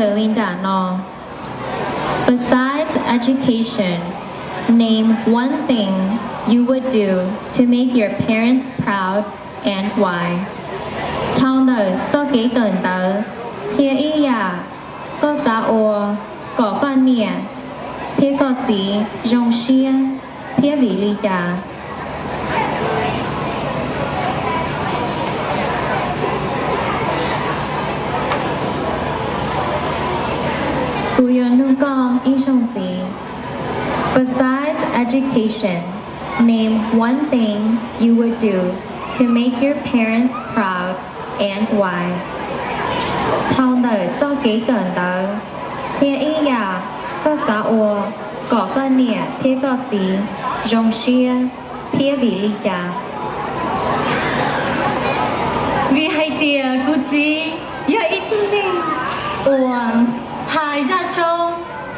raws li nram no. Besides education, name one thing you would do to make your parents proud and why. Dhau ntawm txoj kev kawm ntawv, qhia ib yam koj xav ua kom koj niam thiab koj txiv zoo siab thiab vim li cas? Kuv yuav nug koj ib zaug ntxiv. Besides education, name one thing you would do to make your parents proud and why. Dhau ntawm txoj kev kawm ntawv, qhia ib yam koj xav ua kom koj niam thiab koj txiv zoo siab thiab vim li cas? Vim hais tias kuv txiv yog ib tug neeg uas hais zaj tshoob,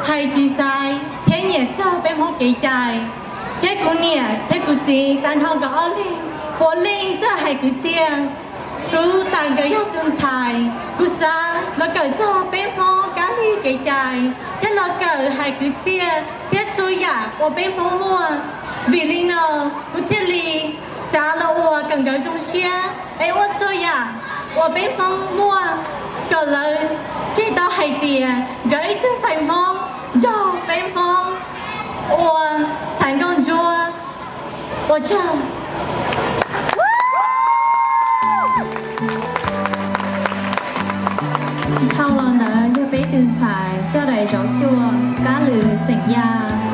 hais tsis xaiv thiab nyiam txog peb Hmoob kev cai, thiab kuv niam thiab kuv txiv tag nrho nkawd ob leeg puav leej txawj hais kwv txhiaj. Kuv tas nkawd yog tus ntxhais, kuv xav los kawm txog peb Hmoob kab li kev cai, thiab los kawm hais kwv txhiaj thiab txhua yam uas peb Hmoob muaj. Vim li no, kuv thiaj li xav los ua kom nkawd zoo siab es ua txhua yam uas peb Hmoob muaj, kom lawv tseg tau hais tias nkawd ib tug ntxhais Hmoob nrog peb Hmoob ua txhais nkauj ntsuab. Ua tsaug. Dhau los ntawd yog peb tus ntxhais coj daim zauv cuaj Kab Lws xeem Yaj.